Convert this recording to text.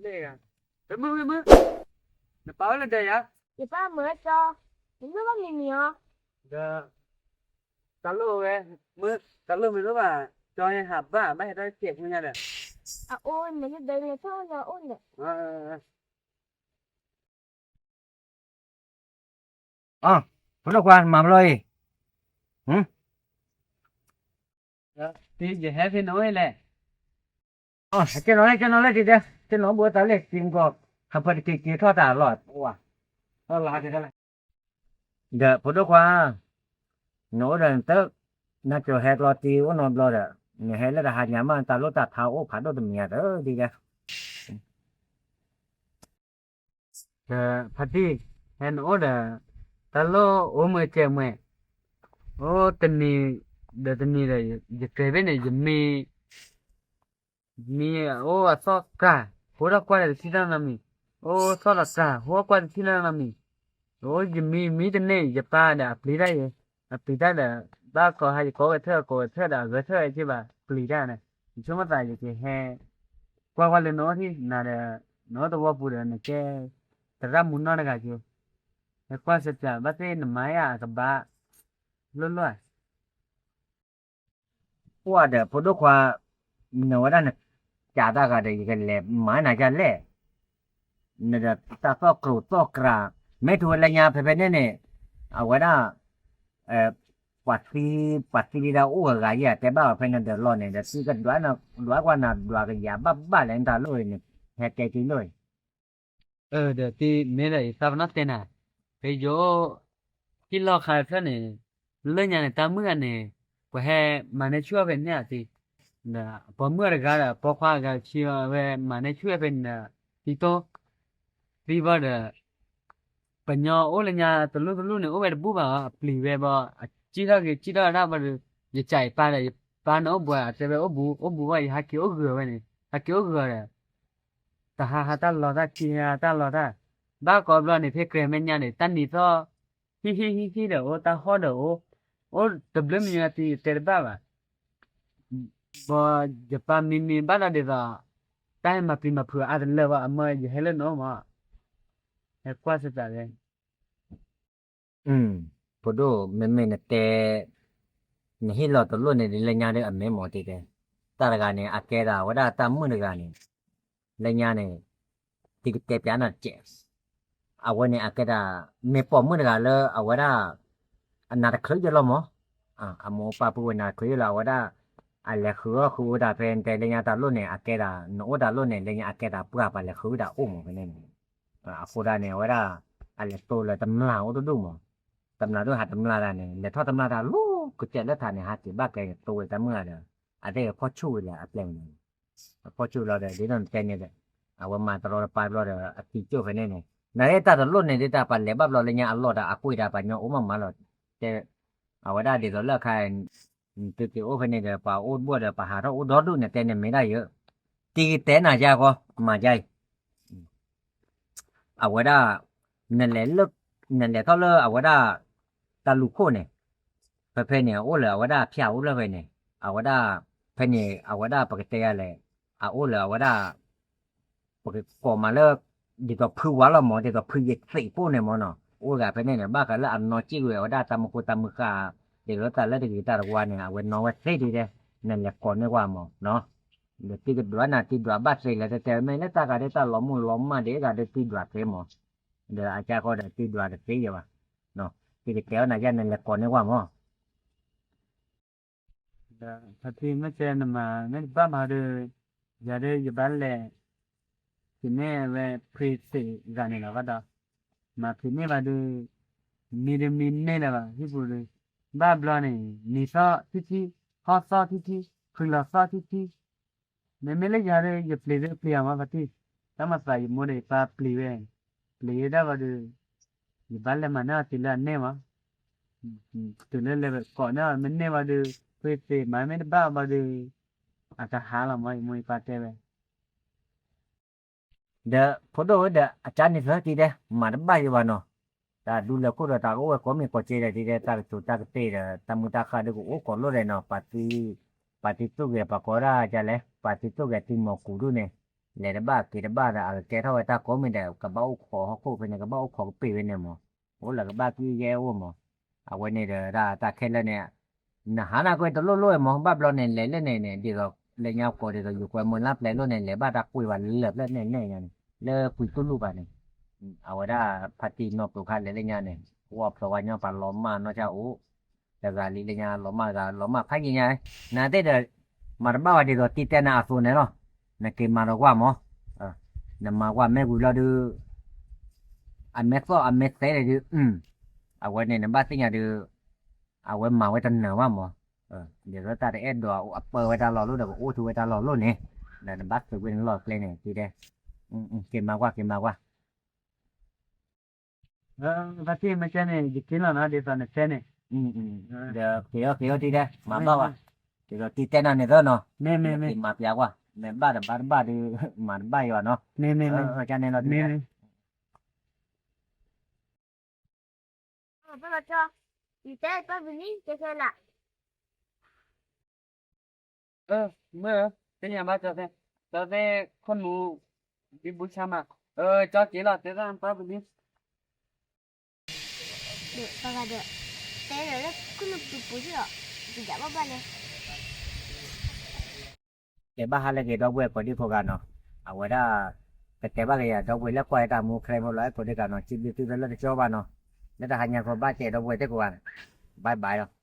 လၢဂၤ, မုၢ်မုၢ်မုၢ်, နပၢ်အိၣ်လၢဒၢးယၤ, ယပၢ်မၢကၠီ, နမုၢ်ဘၣ်မံၤမံၤအီၤ, ဒီး တၢ်လိၣ်ဝဲ, မုၢ်, တၢ်လိၣ်မ့ၢ်လိၣ်ဘၣ်, ကၠီဟဲဟးဘၣ် ဘၣ်ဟဲထီၣ်စဲးဖိညါဒီး, အအိၣ်န့ၣ်လၢဒၢးန့ၣ် ထီၣ်ညါအိၣ်န့ၣ် ဖိဒိၣ်ခွါ နမၤဘျီအံၤ, ယဟဲဖဲနအိၣ်လဲၣ်, ကဲနီၤလၢ ကဲနီၤလၢ တံၤတဲ, ကဲနီၤဘိးတၢ်လဲၣ် တံၤမကီၢ်, ဟးဖၢတက့ၤက့ၤထီၣ်တၢ်လီၢ်, ဒီးဖိဒိၣ်ခွါ, နအိၣ်ဒီးနတ, နကၠီၤဟဲကျီတံၤအိၣ်နီတဘျီဒီး, နဟဲလၢတဟါညါမး တၢ်လိၣ်တၢ်ထါအိၣ်ဖးဒိၣ်တမံၤဧါ တံၤတဲ ဒီးဖါတံၢ်, ဟဲနအိၣ်ဒီး, တၢ်လိၣ်အိၣ်မုာ်စဲးမုာ်, အိၣ်တနံၤ, ဒီးတနံၤဒီး, ယတဲဖဲန့ၣ် ယမံၤ, မံၤအိၣ်အသီၣ်တြၢ်, ဟိထီၣ်ကွၢ်ဒီးတထံၣ်တၢ်နီတမံၤ, အိၣ်သီၣ်ဒီးတြၢ် ဟိကွၢ်တထံၣ်တၢ်နီတမံၤ, အိၣ်ယမံၤမံတန့ၢ် ယပၢ်ဒီးအပျံၤတၢ်ယဲ, အပျံၤတၢ်ဒီး, ဘၣ်ကိးဟါယကိးဂဲၤထၢၣ် ကိးဂဲၤထၢၣ်ဒီးအဂဲၤထၢၣ်ဝဲက့ၤဘၣ် ပျံၤတၢ်န့ၣ်, ယဆိကမိၣ်သးယကဟဲ, ကွၢ်ကွၢ်လၢနအိၣ်ထံၣ်နၤဒီး, နအိၣ်သဝီပူၤဒီးနကဲ, သရၣ်မုၣ်နီတဂၤက့ၤ, ဟဲကွၢ်စၢၤစၢၤ ဘၣ်သ့ၣ်နမၤယၤအကဘၣ်, လိၣ်လိၣ်ဧါ အိၣ်ဒီးဖိဒိၣ်ခွါ, နဝဲဒၣ်န, ကးတၢ်ဂၤဒီး ယကလဲၤမၤနၤဒ်လဲၣ်, နဒီးတၢ်သီၣ်ကျိၤသီၣ်ကြၤ, မ့ၢ်ထူဝဲလၢညါဖဲဖဲန့ၣ်န့ၣ်, အဝဲဒၣ်, ပှၤသံ, ပှၤသံလံဒၣ်အိၣ်ဂၤဂၤယၤတဲဘၣ်အီၤဖဲနဒီးလီၢ်န့ၣ် ဒီးသံကဒွးနၤဒွးကွၢ်နၤဒွးကယၤဘၣ်ဘၣ်လဲၣ် နတၢ်လိၣ်န့ၣ်, ဟဲတဲက့ၤလိၣ်အံၤ ဒီးသ့မ့ၢ်ဒီးယသးပနီၣ်တဲနၤ, ဖဲယိ, ဟံၣ်လီၢ်ခါဖျၢၣ်န့ၣ်, လၢညါန့ၣ် တၢ်မုၣ်ဂၤန့ၣ်, ပှၤဟဲမၤန့ၢ်ဆူၣ်ဖဲန့ၣ်အသ့, ဒီးပိာ်မုၣ်တဂၤဒီးပိာ်ခွါဂၤဆံး အဝဲမၤန့ၢ်ဆူၣ်ဖဲန့ၣ်ဒီး, သံတိၢ်, သံဘၣ်ဒီး ပညီအိၣ်လၢညါတလူၢ်တလူၢ်န့ၣ် အိၣ်ဝဲတဘူၣ်ဘၣ်အီၤ အပျံၤဝဲဘၣ် အစံၣ်ထီၣ်က့ၤစံၣ်ထီၣ်ဝဲဒၣ်ဘၣ်ဒီး, ယကးယပၢ်ဒီး ယပၢ်န့ၣ်အိၣ်ဘူး အတဲဝဲအိၣ်ဘူး အိၣ်ဘူးဘၣ် ယဟးက့ၤအိၣ်ဂၢၢ်ဝဲန့ၣ် ဟးက့ၤအိၣ်ဂၢၢ်ဒီး, တဟါဟးတၢ်လီၤတၢ် ခံဟါတၢ်လီၤတၢ်, ဘၣ်ကိးဘျီန့ၣ် ဖဲကြဲးမဲာ်ညါန့ၣ် တၢ်နံၤသီၣ်, ဟံၣ်ဟံၣ်ဟံၣ်ဟံၣ်ဒီးအိၣ် တၢ်ဟီၣ်ဒီးအိၣ်, အိၣ်တဘျုးမံၤအသံတဲတဘၣ်ဘၣ် ဘီယပၢ်မံမံဘၣ်ဒီးဒ်သိး, တၢ်ဟဲမၤပျံၤမၤဖုးအါတလၢာ်ဘၣ် အမၢယဟဲလၢနအိၣ်မး, ဟဲကွၢ်စသးလဲၣ်, ဖိဒိၣ် မ့မ့ၢ်နတဲ, နဟ့ၣ်လီၤတလိၣ်န့ၣ် ဒ်လၢညါဒီးအမဲာ်မီၢ်တံၢ်တဲ, တၢ်တဂၤန့ၣ် အကဲဒၣ်ဝဲဒၣ်တၢ်မုၣ်တဂၤန့ၣ်, လၢညါန့ၣ်, တံၤကတဲပျးနၤတကဲး အဝဲန့ၣ် အကဲဒၣ်, မ့ၢ်ပိာ်မုၣ်တဂၤလၢအဝဲဒၣ်, အနးတချုးယဲလီၤမး, အမိၢ်ပၢ်ပုၢ်ဝဲၢ်နၤတချုးယဲလီၤ အဝဲဒၣ်, အလဲၤဃုအီၣ်ဃုအီတၢ်ဖဲတဲလၢညါတၢ်လိၣ်န့ၣ် အကဲဒၣ် နအိၣ်တၢ်လိၣ်န့ၣ် လၢညါအကဲဒၣ်ပှၢ်ပှၤလဲၤဃုဒၣ်အိၣ်မးဖဲန့ၣ်, အဃိဒၣ်န့ၣ် အဝဲဒၣ်, အလဲၤတိလၢတမျၢ်အိၣ်တဒူၣ်မး, တမျၢ်ဒိၣ်ဟးတမျၢ်တၢ်န့ၣ် လဲၤထီၣ်တမျၢ်တၢ်လီၤ ကစၢၢ်လၢထးန့ၣ် ဟးက့ၤဘၣ်ကဲတိဝဲတၢ်မုၣ်ဂၤဒီး, အတဲဖီၣ်ဆူၣ်ဝဲလၢအပျဲၢ်န့ၣ် အဖီၣ်ဆူၣ်လီၤဒီး ဒ်သိးနတဲန့ၣ်ဒီး, အဝဲမၤတရီတပါဘျီဒီး အသံကၠိၣ်ဖဲန့ၣ်န့ၣ်, နဒၣ်တၢ်တလိၣ်န့ၣ် ဒ်တၢ်ပှၤလဲၤဘၣ်ဘျီလၢညါအလီၢ်ဒီး အကွံာ်တၢ်ပှၤညီအိၣ်မးမးလီၤ, တဲ, အဝဲဒၣ်ဒ်သိးလၢအခါ, သုက့ၤအိၣ်ဖဲန့ၣ်ဒီး ပှၤအိၣ်တဘိၣ်ဒီး ပှၤဟးထီၣ်အိၣ်ဒီဒူၣ်န့ၣ် တဲန့ၣ်မ့ၢ်ဒၣ်ယဲ, တံၤကတဲနၤယါဃီ, မၤယါအံၤ အဝဲဒၣ်, နလဲၤလၢ, နလဲၤထီၣ်လၢအဝဲဒၣ်, တၢ်လူၤခိၣ်န့ၣ်, ဖဲဖဲန့ၣ် အိၣ်လၢအဝဲဒၣ်ဖၠၣ်အိၣ်လၢဖဲန့ၣ်, အဝဲဒၣ်, ဖဲန့ၣ် အဝဲဒၣ်ပကတဲယၤလဲၣ်, အအိၣ်လၢအဝဲဒၣ်, ပကကိးမးလၢ, ဒ်သိးဖုဝါလီၤမး ဒ်သိးဖုယသံးပိၢ်န့ၣ်မးနီၤ အိၣ်ဂၤဖဲန့ၣ်န့ၣ် ဘၣ်ဃးလၢအနီၢ်ကံၣ်ကွံာ်အဝဲဒၣ်တၢ်မူခိၣ်တၢ်မူဃာ်, ဒ်သိးတၢ်လၢတဂ့ၤတၢ်တဝါန့ၣ် အဝဲနီၢ်ဝဲသ့ဒ်တဲ, နလဲၤကိးန့ၢ်ကွၢ်မးနီၤ ဒီးတံၤကဒွးနၤတံၤဒွးဘၣ်သ့လဲၣ် တဲတဲမ့ၢ်လၢတၢ်ဂၤဒ်တၢ်လီၤမုၢ်လီၤမၢ်ဒ်ဂၤဒ်တံၤဒွးသ့မး, ဒီးအကါဃီဒီးတံၤဒွးတသ့ယဲဘၣ်, တံၤကတဲအီၤနၤယါနလဲၤကိးန့ၢ်ကွၢ်မး, ဒီးဖါတံၢ်မ့ၢ်တဲနမၤမ့ၢ်တဘၣ်မးဒီး, ယၤဒ်ယဘၣ်လဲၤ ဖံးန့ၢ်ဝဲဖုသ့းဂၤန့ၣ်လီၤဘၣ်ဒီး, မၤဖံးန့ၢ်ဘၣ်ဒီး, မံတမံန့ၢ်လၢၤဘၣ် ဟံၣ်ပူၤဒီး, ဘၣ်ဘျီန့ၣ် နံၤသီၣ်ထံထံ, ဟီၣ်သီၣ်ထံထံ, ဖုလီၤသီၣ်ထံထံ, မ့မ့ၢ်လၢယၤဒီး ယပျံၤဒီးပျံၤအီၤမးဖါတံၢ်, တၢ်မၤသးယမိၢ်ဒီးယပၢ်ပျံၤဝဲ, ပျံၤဝဲဒၣ်ဘၣ်ဒီး, ယဘၣ်လဲၤမၤန့ၢ်အီၤတုၤလၢအန့ၢ်မး တုၤလၢလဲၤကိးန့ၢ်အီၤ မ့ၢ်န့ၢ်ဘၣ်ဒီး, ဖုသ့းမၤမ့ၢ်တဘၣ်ဘၣ်ဒီး, အကဟးလီၤမး ယမိၢ်ယပၢ်တဲဝဲ, ဒီးဖိဒိၣ်ဧၢဒီး အကါန့ၣ်သၢတံၤတဲ မၤတဘၣ်ယဘၣ်နီၤ, တၢ်ဒူလဲၤခိၣ်ဒီးတၢ်ကအိၣ်ဝဲကိးမံၤကိးက့ဒီးတံၤတဲ တၢ်ကတိၤတၢ်ကတ့ၢ်ဒီး တၢ်မုာ်တၢ်ဃၢ်ဒုးကအိၣ်ကိးလိာ်ဒီးနီၤ, ပာ်တံၤသူၣ်ဂဲၤပှၤကိးဒၣ်ကလဲၣ် ပာ်တံၤသူၣ်ဂဲၤတံၤမီၤကူၣ်ဒုးန့ၣ်, လဲၤတဘၣ်က့ၤတဘၣ်ဒီး အကကဲထီၣ်ဝဲတၢ်ကိးမံၤဒဲး ကဘၣ်အိၣ်ခိးဟီၣ်ခိၣ်ဖဲန့ၣ် ကဘၣ်အိၣ်ခိးကပ့ၢ်ဝဲန့ၣ်မး, အိၣ်လၢကဘၣ်ကံၣ်ယဲအိၣ်မး, အဝဲန့ၣ်ဒီးတၢ်တၢ်ခဲလၢာ်န့ၣ် နဟါနၤကွဲတလိၣ်လိၣ်မး ဘၣ်ဘျီန့ၣ် လဲၤလၢန့ၣ်န့ၣ် ဒ်သိးလၢညါကိးဒ်သိး ယိၤကွဲမုၢ်လါပျဲၤလိၣ်န့ၣ် လဲၤဘၣ်တၢ်ကွံာ်ဘၣ်လၢပျဲၢ်န့ၣ်န့ၣ်ညါန့ၣ် လၢကွံာ်တူၢ်လိာ်ဘၣ်န့ၣ်, အဝဲဒၣ်ဖါတံၢ်နီၢ်ကျိၤခါလဲၤလၢညါန့ၣ် အိၣ်အဖျိဝါညီပာ်လီၤမၢ်နီၢ်ဆၣ်အိၣ်, တဂၤလံလၢညါလီၤမၢ်တဂၤ လီၤမၢ်ဖးယံာ်ညါ, နသ့ၣ်ဒီး မၤတဘၣ်ဝဲဒ်သိးတံၢ်တဲနၤအသိးန့ၣ်လီၤ, နက့ၤမၤဒီးကွၢ်မး, နမၤကွၢ်မ့ၢ်ဝံၤလီၤဒုး အမ့ၢ်သီၣ်အမ့ၢ်သဲန့ၣ်ဒုး အဝဲန့ၣ်နဘၣ်သ့ၣ်ညါဒုး အဝဲမၤဝဲတနၢၤဘၣ်မး, ဒ်သိးတၢ်တအဲၣ်ဒိးအပၢဝဲတၢ်လီၢ်လိၣ်ဒီး ကအိၣ်ထူဝဲတၢ်လီၢ်လိၣ်န့ၣ်, ဒီးနဘၣ်သုးကွံာ်နလီၢ်ကျဲန့ၣ် က့ၤတဲ, က့ၤမၤကွၢ် က့ၤမၤကွၢ် ဖါတံၢ်မ့ၢ်ကဲန့ၣ် ယက့ၤလီၤနီၤ ဒ်သိးနတဲန့ၣ်, ဒီးက့ၤအီၤက့ၤအီၤတံၢ်တဲ မၤဘၣ်ဘၣ်, ဒ်သိးတံၢ်တဲနၤန့ၣ်သၢနီၤ, မ့ၢ်မ့ၢ်မ့ၢ် က့ၤမၤပျးကွၢ်, မ့ၢ်ဘၣ်တဘၣ်တဘၣ်ဒုး မၤတဘၣ်ယွၤနီၤ, မ့ၢ်မ့ၢ်မ့ၢ် ကန့ၣ်လီၤတံၢ်တဲ မ့ၢ်မ့ၢ် ဘၣ်လီၤကၠီ, ယတဲပၢ်ပူၤလံ ကဲခဲလၢာ်, မ့ၢ်ဧၢ, သ့ၣ်ညါဘၣ်ကၠီသ့ၣ်, ကၠီသ့ၣ်ခိၣ်နူာ် ဒ်ဘူးဆါမး, ကၠီက့ၤလီၤ တဲသၣ်ပၢ်ပူၤလံ, ဒီးပှၤဂၤဒီး တဲလၢခိၣ်နူာ်ပူၤပူၤလီၤ, ယဒၣ်ဘၣ်ဘၣ်လဲၣ် တဲဘၣ်ဟါလၢက့ၤဒီပုၢ်ဝဲၢ်ကိးဒံကိးဂၤနီၤ, အဝဲဒၣ် ကတဲဘၣ်က့ၤယၤဒီပုၢ်ဝဲၢ်လၢကွၢ်ယတၢ်မူခဲမုၢ်လီၤ အဲၣ်ကိးဒံကးနီၤ, စံးဘျုးသုဖဲလၢတကၠီဘၣ်နီၤ, လၢတဟါညါဃီဘၣ်ကဲဒီပုၢ်ဝဲၢ်သ့ၣ်ကိးဂၤ, ဘၣ်ဘၣ်လီၤ.